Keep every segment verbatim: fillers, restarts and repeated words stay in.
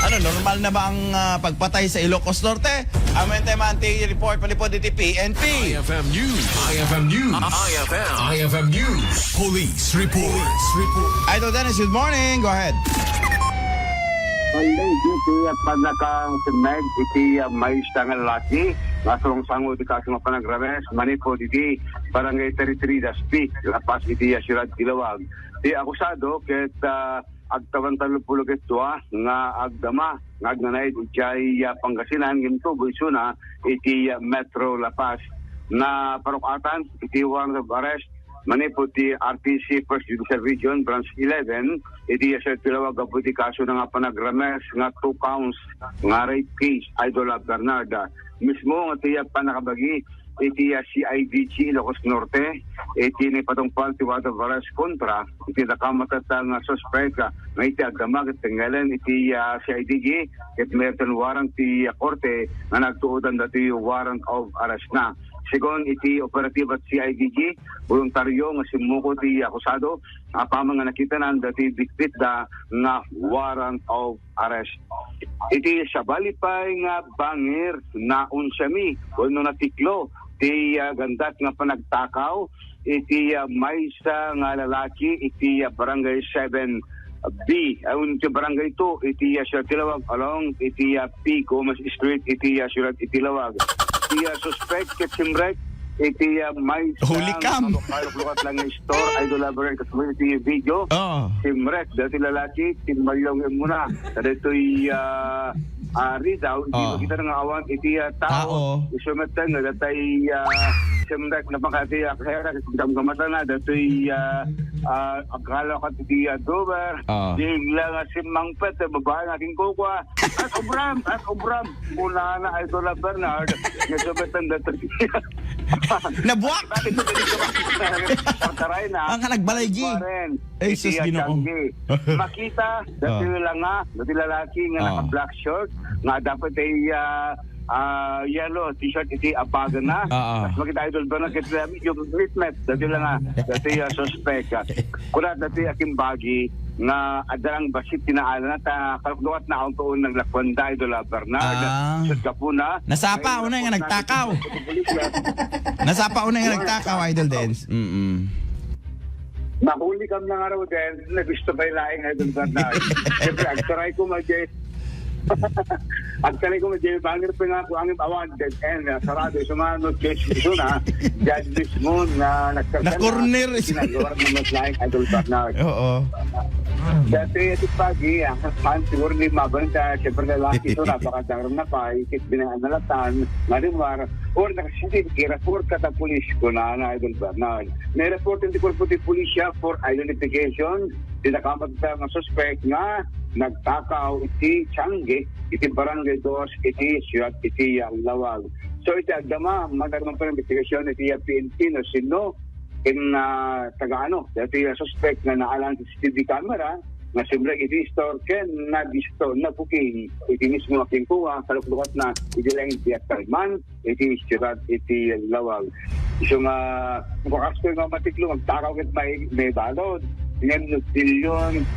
Ano, normal na ba ang, ah, pagpatay sa Ilocos Norte? Amin tayo man ti report manipod iti P N P. I F M News. I F M News. I F M. I F M News. Police report. Police report. Idol Dennis, good morning. Go ahead. Monday, iti pannakang simmeg iti, ah, maysa nga lalaki nga sumangsango iti kaso nga panagrames manipod iti Barangay thirty-three Daspi, La Paz iti, ah, siyudad ti Laoag. Ti akusado ket, ah, agtawen tallopulo ket dua nga agdama nga agnanaed idiay, ah, Pangasinan ngem tubo isuna iti, ah, Metro La Paz. Naparukatan iti warrant of arrest manipud ti R T C First Judicial Region, Branch eleven, iti, ah, Siyudad ti Laoag gapu iti kaso na nga panagrames nga two counts nga rape case, Idol, ah, Bernard. Mismo nga ti, ah, pannakabagi iti, ah, C I D G Ilocos Norte, iti naipatungpal ti warrant of arrest kontra iti nakamatata nga suspek, ah, nga iti agdama ket tengngelen iti, ah, C I D G ket mayat warrant ti, ah, korte nga nagtuodan dati warrant of arrest na. Segun iti operatiba ti C I D G, boluntario nga simmuko ti akusado apaman nga nakitanan dati bitbitda nga warrant of arrest. Iti sabali pay nga bangir, naunsiami wenno natiklo ti, ah, gandat nga panagtakaw iti, ah, maysa nga lalaki iti, ah, Barangay seven B, ah, iti Barangay two iti, ah, Siyudad ti Laoag along iti, ah, P Gomez Street iti, ah, Siyudad iti Laoag. Iti, ah, suspek ket simrek iti, ah, maysa Holy nga cam. Lukat lang nga store, Idol Lover, ket iti video. Oo. Simrek dati lalaki, timmalyong muna. Kadaytoy, ah, ah, Rizal, iti Oo. makita nga awan iti, ah, tao. Tao. Isu met nga datay, ah, simrek na makati, ah, kaya na, gamgamatan na, datoy, ah, ah, agkalakat iti, ah, drawer. Oo. Bigla nga simmangpet, eh, babae nga kinkukua. At obram, at obram. Kunana, Idol Bernard, nga sumetan datoy. Nabuak! Dati ko, dati ko, Tartaray na. Ang nagbalay, Gi. Karen. Ay, sus, Ginoo. Makita, dati Ah. lang nga, dati lalaki nga Ah. naka-black shirt, nga dapat ay, ah, ah, yellow t-shirt, iti abagan na. Ah, ah. Mas makita, Idol Bernard, kasi medyo mitmet, dati lang nga, dati, ah, suspect, ah. Kuna, dati aking bagi, nga adda lang basit ti naalana, ta kaluklukat na ang tuon naglakwanda, Idol, ah, Bernard. Ah. Sud kapuna. Nasapa, Ay, unay nga naku, nagtakaw. Nasapa, unay nga Wala. nagtakaw, Idol Dens. Mm-mm. Nahuli kam na nga raw, Dens. Nagusto pa'y laing, Idol Bernard. Siyempre, agtaray ko, Madye. Agtaray ko, Madye. Bangir pa nga ako, ang awan, dead end, ah, sarado. So, nga, no change, gusto na. Diyan mismo na nagkasal na. Na-corner. Ginagawa ng mas laing, Idol Bernard. Oo. Dati, ito pagi, ang pan, siguro ni Mabang, ta, siyempre, lalaki ito, napakadang na pa, ikit binangan na latan, marimar, or nakasindi, i-report ka sa pulis, ko na, na, Idol Bernard. May report, hindi ko po, di pulisya for identification, tinakamat sa mga suspect nga nagtakaw iti Tiangge, iti Barangay Dos, iti Siyudad, iti, ah, Laoag. So, iti agdama, madagman pa ng investigasyon, iti, ah, P N P, no, sino, ken, ah, taga ano, dati, ah, suspect nga naalang sa C C T V camera, nga simrek iti store, ken nabisto, nabuking, iti mismo a kinkuha, kaluklukat na, iti lang iti Atayman, iti siyudad, iti Laoag. Isu nga, kung kastoy nga matiklo, magtakaw ket may, may balod, ngem no bilyon,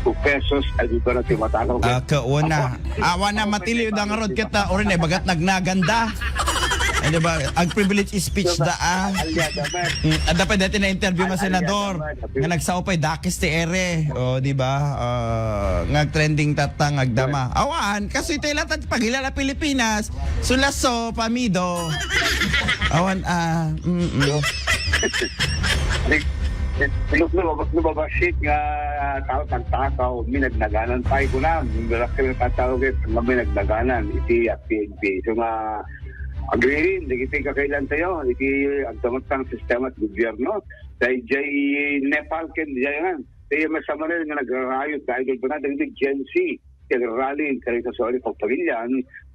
o pesos, ay di ba na ti matakaw ket Ah, kauna. Apo. Awan na, matiliw da nga rod ket, ah, orin, eh, bagat nagnaganda. Ay, di ba? Ang privilege speech da, ah. Alya, dapat. Mm, ah, dapat dati na interview nga Alya, senador dapat. Nga nagsao pa'y dakes ti ere. O, di ba? Ah, nga trending tatta, nga agdama. Awan, kasi ito yung lahat pagilala Pilipinas. Sulaso, Pamido. Awan, ah, mm, mm. Di, di, di, no, no, no, babasit nga tao, tagtakaw, minagnaganan pa, iko na, mirakil nga tao, ket nga minagnaganan, iti P N P. So nga, agririn, dagiti kakailan tayo, iti agdamag tang sistema at gobyerno. Dahil jay Nepal, ken jay nga, tayo masamanan nga nagrarayot, dahil ba na, dagiti Gen Z, ken rally, ken ito sa pagpagilian,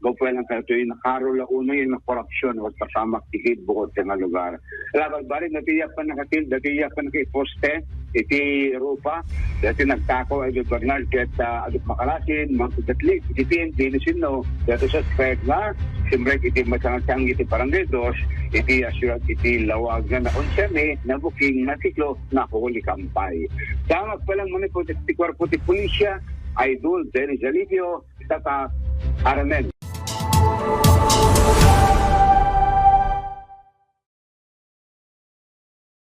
gapu lang kayo ito yung nakaro la uno yung korupsyon, o pasamak tikid bukod sa nga lugar. Laban balik, dati yapan nakatil, dati yapan nakaiposte, iti rupa, dati nagtakaw ay Bernard, ket, ah, agit makalasin, mga kudatli, iti P N P, ni sino, dati suspect nga, simrek iti masangasang iti Barangay Dos, iti asyudad, iti Laoag nga naunsiami, nabuking, natiklo, nahuli kampay. Damag pa lang manipod, iti kwarpo ti pulisya, Idol Dennis Alivio, data Aranel.